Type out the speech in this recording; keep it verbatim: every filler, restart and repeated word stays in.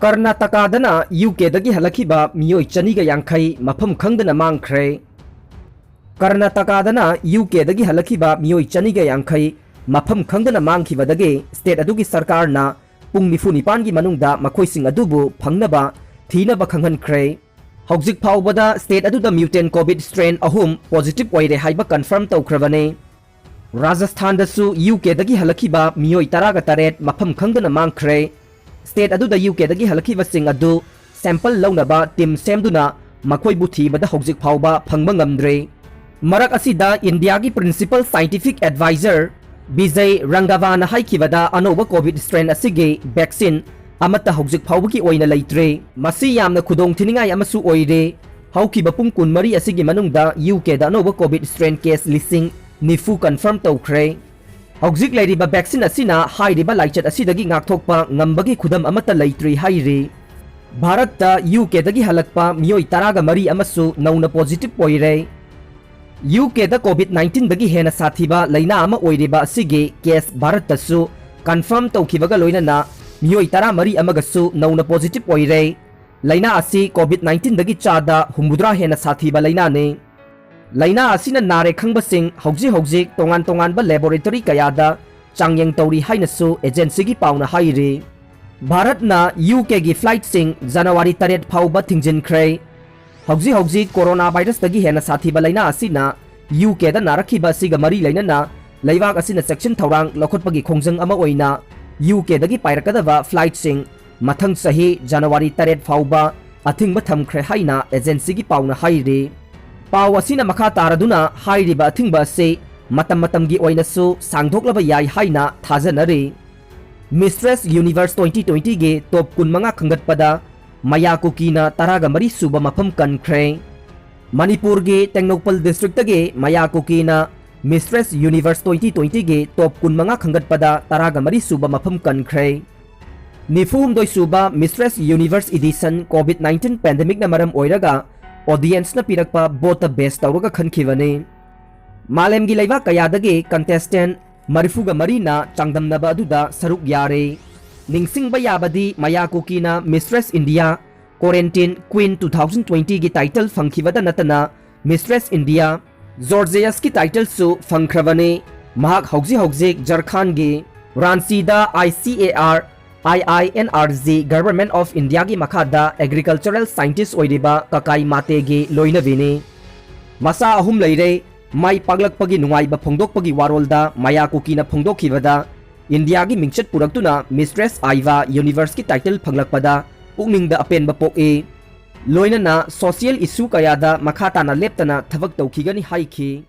ꯀꯔꯅꯥꯇꯀꯥꯗꯅ U ꯀꯦꯗꯒꯤ ꯍꯜꯂꯛꯈꯤꯕ ꯃꯤꯑꯣꯏ ꯆꯅꯤꯒ ꯌꯥꯡꯈꯩ ꯃꯐꯝ ꯈꯪꯗꯅ ꯃꯥꯡꯈ꯭ꯔꯦ꯫ ꯀꯔꯅꯥꯇꯀꯥꯗꯅ ꯌꯨ ꯀꯦꯗꯒꯤ ꯍꯜꯂꯛꯈꯤꯕ ꯃꯤꯑꯣꯏ ꯆꯅꯤꯒ ꯌꯥꯡꯈꯩ ꯃꯐꯝ ꯈꯪꯗꯅ ꯃꯥꯡꯈꯤꯕꯗꯒꯤ state ꯑꯗꯨꯒꯤ ꯁꯔꯀꯥꯔꯅ ꯄꯨꯡ ꯅꯤꯐꯨ ꯅꯤꯄꯥꯟꯒꯤ ꯃꯅꯨꯡꯗ ꯃꯈꯣꯏꯁꯤꯡ ꯑꯗꯨꯕꯨ ꯐꯪꯅꯕ ꯊꯤꯅꯕ ꯈꯪꯍꯟꯈ꯭ꯔꯦ꯫ ꯍꯧꯖꯤꯛ ꯐꯥꯎꯕꯗ state ꯑꯗꯨꯗ mutant COVID strain ꯑꯍꯨꯝ positive ꯑꯣꯏꯔꯦ ꯍꯥꯏꯕ confirm ꯇꯧꯈ꯭ꯔꯕꯅꯤ꯫ ꯔꯥꯖꯁꯊꯥꯟꯗꯁꯨ ꯌꯨ ꯀꯦꯗꯒꯤ ꯍꯜꯂꯛꯈꯤꯕ ꯃꯤꯑꯣꯏ ꯇꯔꯥꯒ ꯇꯔꯦꯠ ꯃꯐꯝ ꯈꯪꯗꯅ ꯃꯥꯡꯈ꯭ꯔꯦ꯫ State ꯑꯗꯨꯗ ꯌꯨ ꯀꯦꯗꯒꯤ ꯍꯜꯂꯛꯈꯤꯕꯁꯤꯡ ꯑꯗꯨ sample ꯂꯧꯅꯕ team ꯁꯦꯝꯗꯨꯅ ꯃꯈꯣꯏꯕꯨ ꯊꯤꯕꯗ ꯍꯧꯖꯤꯛ ꯐꯥꯎꯕ ꯐꯪꯕ ꯉꯝꯗ꯭ꯔꯤ꯫ ꯃꯔꯛ ꯑꯁꯤꯗ ꯏꯟꯗꯤꯌꯥꯒꯤ principal scientific advisor ꯕꯤꯖꯩ ꯔꯪꯒꯥꯚꯥꯅ ꯍꯥꯏꯈꯤꯕꯗ ꯑꯅꯧꯕ COVID strain ꯑꯁꯤꯒꯤ vaccine ꯑꯃꯠꯇ ꯍꯧꯖꯤꯛ ꯐꯥꯎꯕꯒꯤ ꯑꯣꯏꯅ ꯂꯩꯇ꯭ꯔꯤ꯫ ꯃꯁꯤ ꯌꯥꯝꯅ ꯈꯨꯗꯣꯡ ꯊꯤꯅꯤꯡꯉꯥꯏ ꯑꯃꯁꯨ ꯑꯣꯏꯔꯦ꯫ ꯍꯧꯈꯤꯕ ꯄꯨꯡ ꯀꯨꯟꯃꯔꯤ ꯑꯁꯤꯒꯤ ꯃꯅꯨꯡꯗ ꯌꯨ ꯀꯦꯗ ꯑꯅꯧꯕ COVID strain case ꯂꯤꯁꯤꯡ ꯅꯤꯐꯨ confirm ꯇꯧꯈ꯭ꯔꯦ꯫ ꯍꯧꯖꯤꯛ ꯂꯩꯔꯤꯕ vaccine ꯑꯁꯤꯅ ꯍꯥꯏꯔꯤꯕ ꯂꯥꯏꯆꯠ ꯑꯁꯤꯗꯒꯤ ꯉꯥꯛꯊꯣꯛꯄ ꯉꯝꯕꯒꯤ ꯈꯨꯗꯝ ꯑꯃꯠꯇ ꯂꯩꯇ꯭ꯔꯤ ꯍꯥꯏꯔꯤ꯫ ꯚꯥꯔꯠꯇ ꯌꯨ ꯀꯦꯗꯒꯤ ꯍꯜꯂꯛꯄ ꯃꯤꯑꯣꯏ ꯇꯔꯥꯒ ꯃꯔꯤ ꯑꯃꯁꯨ ꯅꯧꯅ positive ꯑꯣꯏꯔꯦ꯫ ꯌꯨ ꯀꯦꯗ COVID nineteenꯗꯒꯤ ꯍꯦꯟꯅ ꯁꯥꯊꯤꯕ ꯂꯩꯅꯥ ꯑꯃ ꯑꯣꯏꯔꯤꯕ ꯑꯁꯤꯒꯤ case ꯚꯥꯔꯠꯇꯁꯨ confirm ꯇꯧꯈꯤꯕꯒ ꯂꯣꯏꯅꯅ ꯃꯤꯑꯣꯏ ꯇꯔꯥꯃꯔꯤ ꯑꯃꯒꯁꯨ ꯅꯧꯅ positive ꯑꯣꯏꯔꯦ꯫ ꯂꯩꯅꯥ ꯑꯁꯤ COVID nineteenꯗꯒꯤ ꯆꯥꯗ ꯍꯨꯝꯐꯨꯇꯔꯥ ꯍꯦꯟꯅ ꯁꯥꯊꯤꯕ ꯂꯩꯅꯥꯅꯤ꯫ ꯂꯩꯅꯥ ꯑꯁꯤꯅ ꯅꯥꯔꯦ ꯈꯪꯕꯁꯤꯡ ꯍꯧꯖꯤꯛ ꯍꯧꯖꯤꯛ ꯇꯣꯉꯥꯟ ꯇꯣꯉꯥꯟꯕ laboratory ꯀꯌꯥꯗ ꯆꯥꯡꯌꯦꯡ ꯇꯧꯔꯤ ꯍꯥꯏꯅꯁꯨ agencyꯒꯤ ꯄꯥꯎꯅ ꯍꯥꯏꯔꯤ꯫ ꯚꯥꯔꯠꯅ ꯌꯨ ꯀꯦꯒꯤ flightꯁꯤꯡ ꯖꯅꯋꯥꯔꯤ ꯇꯔꯦꯠ ꯐꯥꯎꯕ ꯊꯤꯡꯖꯤꯟꯈ꯭ꯔꯦ꯫ ꯍꯧꯖꯤꯛ ꯍꯧꯖꯤꯛ coronavirusꯇꯒꯤ ꯍꯦꯟꯅ ꯁꯥꯊꯤꯕ ꯂꯩꯅꯥ ꯑꯁꯤꯅ ꯌꯨ ꯀꯦꯗ ꯅꯥꯔꯛꯈꯤꯕ ꯑꯁꯤꯒ ꯃꯔꯤ ꯂꯩꯅꯅ ꯂꯩꯕꯥꯛ ꯑꯁꯤꯅ ꯆꯦꯛꯁꯤꯟ ꯊꯧꯔꯥꯡ ꯂꯧꯈꯠꯄꯒꯤ ꯈꯣꯡꯖꯪ ꯑꯃ ꯑꯣꯏꯅ ꯌꯨ ꯀꯦꯗꯒꯤ ꯄꯥꯏꯔꯛꯀꯗꯕ flightꯁꯤꯡ ꯃꯊꯪ ꯆꯍꯤ ꯖꯅꯋꯥꯔꯤ ꯇꯔꯦꯠ ꯐꯥꯎꯕ ꯑꯊꯤꯡꯕ ꯊꯝꯈ꯭ꯔꯦ ꯍꯥꯏꯅ agencyꯒꯤ ꯄꯥꯎꯅ ꯍꯥꯏꯔꯤ꯫ ꯄꯥꯎ ꯑꯁꯤꯅ ꯃꯈꯥ ꯇꯥꯔꯗꯨꯅ ꯍꯥꯏꯔꯤꯕ ꯑꯊꯤꯡꯕ ꯑꯁꯤ ꯃꯇꯝ ꯃꯇꯝꯒꯤ ꯑꯣꯏꯅꯁꯨ ꯁꯥꯡꯗꯣꯛꯂꯕ ꯌꯥꯏ ꯍꯥꯏꯅ ꯊꯥꯖꯅꯔꯤ꯫ Mistress Universe twenty twentyꯒꯤ top ꯀꯨꯟꯃꯉꯥ ꯈꯟꯒꯠꯄꯗ ꯃꯌꯥ ꯀꯨꯀꯤꯅ ꯇꯔꯥꯒ ꯃꯔꯤ ꯁꯨꯕ ꯃꯐꯝ ꯀꯟꯈ꯭ꯔꯦ꯫ ꯃꯅꯤꯄꯨꯔꯒꯤ ꯇꯦꯡꯅꯧꯄꯜ districtꯇꯒꯤ ꯃꯌꯥ ꯀꯨꯀꯤꯅ Mistress Universe twenty twentyꯒꯤ top ꯀꯨꯟꯃꯉꯥ ꯈꯟꯒꯠꯄꯗ ꯇꯔꯥꯒ ꯃꯔꯤ ꯁꯨꯕ ꯃꯐꯝ ꯀꯟꯈ꯭ꯔꯦ꯫ ꯅꯤꯐꯨ ꯍꯨꯝꯗꯣꯏ ꯁꯨꯕ Mistress Universe edition COVID nineteen pandemicꯅ ꯃꯔꯝ ꯑꯣꯏꯔꯒ audienceꯅ ꯄꯤꯔꯛꯄ voteꯇ base ꯇꯧꯔꯒ ꯈꯟꯈꯤꯕꯅꯤ꯫ ꯃꯥꯂꯦꯝꯒꯤ ꯂꯩꯕꯥꯛ ꯀꯌꯥꯗꯒꯤ contestant ꯃꯔꯤꯐꯨꯒ ꯃꯔꯤꯅ ꯆꯥꯡꯗꯝꯅꯕ ꯑꯗꯨꯗ ꯁꯔꯨꯛ ꯌꯥꯔꯦ꯫ ꯅꯤꯡꯁꯤꯡꯕ ꯌꯥꯕꯗꯤ ꯃꯌꯥ ꯀꯨꯀꯤꯅ Mistress India, Quarantine Queen two thousand twenty ꯒꯤ title ꯐꯪꯈꯤꯕꯗ ꯅꯠꯇꯅ Mistress India, Georgiaꯁꯀꯤ titleꯁꯨ ꯐꯪꯈ꯭ꯔꯕꯅꯤ꯫ ꯃꯍꯥꯛ ꯍꯧꯖꯤꯛ ꯍꯧꯖꯤꯛ ꯖꯔꯈꯥꯟꯒꯤ ꯔꯥꯟꯆꯤꯗ I C A R I I N R G Government of Indiaꯒꯤ ꯃꯈꯥꯗ Agricultural Scientist ꯑꯣꯏꯔꯤꯕ ꯀꯀꯥꯏ ꯃꯥꯇꯦꯒꯤ ꯂꯣꯏꯅꯕꯤꯅꯤ꯫ ꯃꯆꯥ ꯑꯍꯨꯝ ꯂꯩꯔꯦ꯫ ꯃꯥꯏ ꯄꯥꯛꯂꯛꯄꯒꯤ ꯅꯨꯡꯉꯥꯏꯕ ꯐꯣꯡꯗꯣꯛꯄꯒꯤ ꯋꯥꯔꯣꯜꯗ ꯃꯌꯥ ꯀꯨꯀꯤꯅ ꯐꯣꯡꯗꯣꯛꯈꯤꯕꯗ, ꯏꯟꯗꯤꯌꯥꯒꯤ ꯃꯤꯡꯆꯠ ꯄꯨꯔꯛꯇꯨꯅ Mistress Aiva Universeꯀꯤ title ꯐꯪꯂꯛꯄꯗ ꯄꯨꯛꯅꯤꯡꯗ ꯑꯄꯦꯟꯕ ꯄꯣꯛꯏ꯫ ꯂꯣꯏꯅꯅ social issue ꯀꯌꯥꯗ ꯃꯈꯥ ꯇꯥꯅ ꯂꯦꯞꯇꯅ ꯊꯕꯛ ꯇꯧꯈꯤꯒꯅꯤ ꯍꯥꯏꯈꯤ꯫